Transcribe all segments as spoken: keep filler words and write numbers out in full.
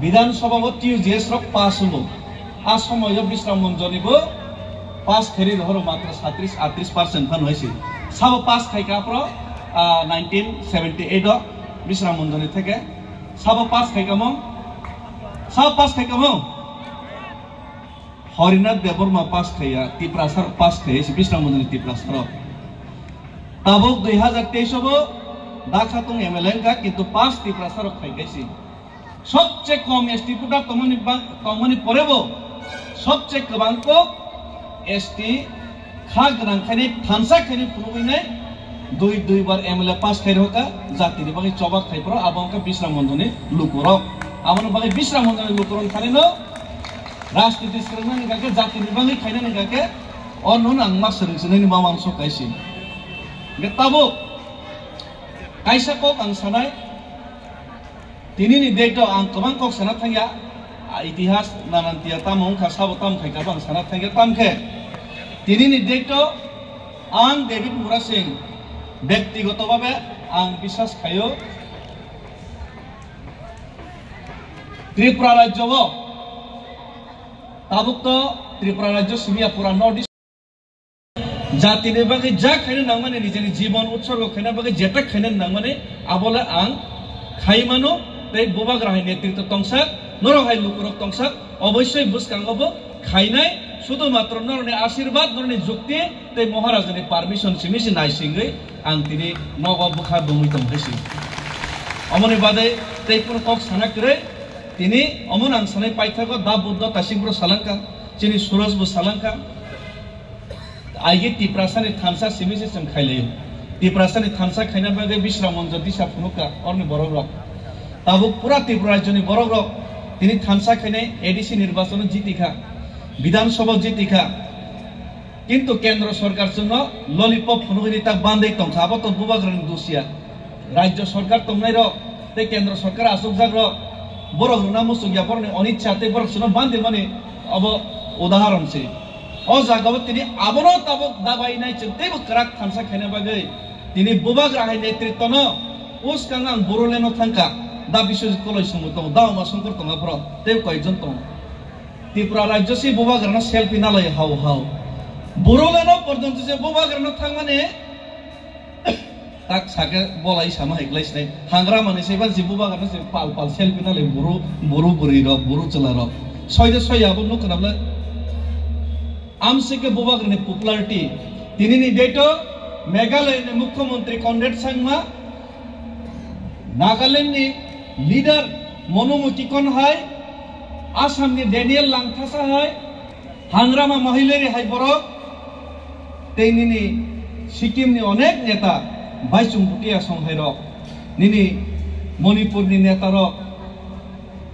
Bidhan Sabha bo T U J S rok pass wngbo. A somoyo Bishram Manjani bo pass khairi rohoro matra satris atris percent phan hoisi. Sabo pass khaika pro, ah, nineteen seventy eight o Bishram Manjani theke. Sabo pass khaika mo? Sabo pass khaika mo? Harinath Debbarma pass khaiya, Tiprasa rok pass khaiya, si Bishram Manjani Tiprasa rok. Tabuk dui hazar teis o bo Dakhatung M L A wngkha, kintu pass Tiprasa rok khai kaisi. Sobche kom S T quota tongmani ba-, tongmani porebo, sobche kwbang kok S T kha gwnang khaini thansa khaini phunugwi nai dui, dui bar M L A pass khai rohka, jatini bagwi choba khai phro, abo wngkha Bishram Manjani lukurok. Aboni bagwi Bishram Manjani lukurok khainino rajniti swrwngmani kake, jatini bagwi khainani kake, o nono ang ma swrwng swngnani ma uansuk kaisi. Hwnkhe tabuk kaisa kok ang sanai, Tinini date o ang kwbang kok sana thangya, a, itihas nanan tiya tamo wngkha, sabo tamo khaika bo ang sana thangya, tamkhe tinini date o ang David Murasing bektigoto babe ang biswas khaio, Tripura rajyo o tabuk to Tripura rajyo simiya pura North East Jatini bagwi ja khaina nangmani, nijeni jibon utsorgo khaina bagwi jeta khaina nangmani, abole ang khaimano, tei bubagra hai netritw tongsak, norok hai lukurok tongsak, oboisoi bwskango bo khainai, sudu matro norokni ashirbad, norokni jukti tei Maharajani permission simi se naisingwi ang tini nogo bwkha bumwi tong hai si. Omoni badai tei kunu kok sana kwrwi, tini omono ang sanai paithago, da Buddha Tasingpuro salangkha, chini Suraj bo salangkha. Aigi Tiprasani thansa simi se chwng khailaio. Tiprasani thansa khaina bagwi Bishram Manjani disa phunukha orni borokrok. Tabuk pura Tripura rajyoni borokrok tini thansa khainai A D C nirbachano jitikha, Bidhan Sabha jitikha. Kintu Kendra Sorkar chwngno lollipop phunugwini tak bandai tongkha, abo to bubagrani dusia. Rajya Sorkar tongnairok tei Kendra Sorkar achukjakrok borok rwna muchungya, borokni onichcha tei borok chwngno bandimani obo udaharon se. O jagao tini abono tabuk dabainai chwng teibo kwrak thansa khaina bagwi tini bubagra hai netritwno uskango ang Bodolandno thangkha, da Biswajit Koloi songwi tongo, da Uma Shankar tongo, aphoro tei koyekjon tongo. Tripura rajyo se bubagrano selfie nalai hao hao. Bodolandno porjonto je bubagrano thangmani tak sake bolai sama hai glai sinai. Hangra mani se ban je bubagrano se pal pal selfie nalai buru, buru bwrwi rok, buru chwla rok. Soide soya abo nuk khna bwle. Amsike bubagrani popularity. Tinini date o Meghalaya ni Mukhyamantri Conrad Sangma, Nagaland ni leader Monu Mukikon hai, Assam ni Daniel Langthasa hai, Hangrama Mahilari hai borok, tei nini Sikkim ni onek neta, Baichung Bhutia Song hai rok, nini Manipur ni neta rok,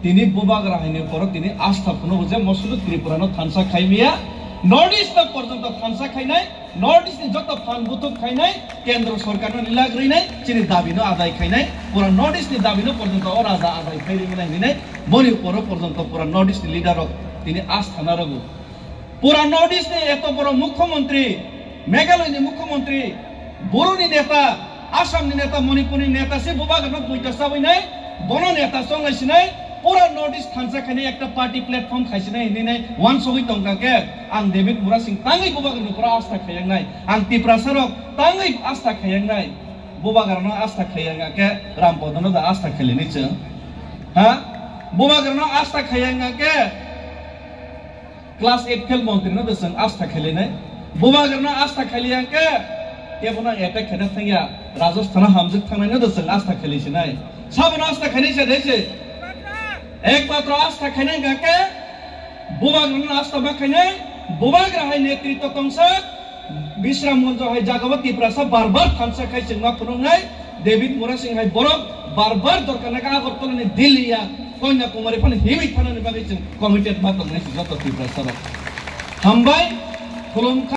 tini bubagra hai ni poro tini astha phunukgo je mo sudu Tripura no thansa khai miya, North East no porjonto thansa khainai, North East ni joto phan buthuk khainai, Kendra Sorkar no lila grinai, chini dabi no adai khainai, pura North East ni dabi no porjonto o raja adai khai rinai hinai, boni poro porjonto pura North East ni leader rok tini astha na rogo. Pura North East ni eto boro Mukhyamantri, Meghalaya ni Mukhyamantri, Boroni neta, Assam ni neta, Manipur ni neta se bubagrano puita sabwi nai, bono neta chonglai sinai, pura North East thansa khainai ekta party platform khai sinai hinwi nai wansogwi tongkha khe, ang David Murasing tangwi bubagrano pura astha khaiyak nai, ang Tiprasa rok tangwi astha khaiyak nai, bubagrano astha khaiyak khe Rampodono da astha khailini chwng? Ha? Bubagrano astha khaiyak khe Class eight fail montri no da chwng astha khailainai. Bubagrano astha khailai hwnkhe kebono attack khaina thangya. Rajasthan hamjwk thangnai no da chwng astha khailai sinai. Sabono astha khainai se de se. Ekmatro astha khainai hwnkhe bubagrano astha ma khainai. Bubagra hai netritwa tongsa Bishram Manjani hai jagao Tiprasa bar bar thansa khai chwngma phunuknai. David Murasing hai borok bar bar dorkar nai kha Agartala ni Delhi ya Kanyakumari phano himwi thanani bagwi chwng committed ma tongnai se joto Tiprasa rok. Hambai, khulumkha.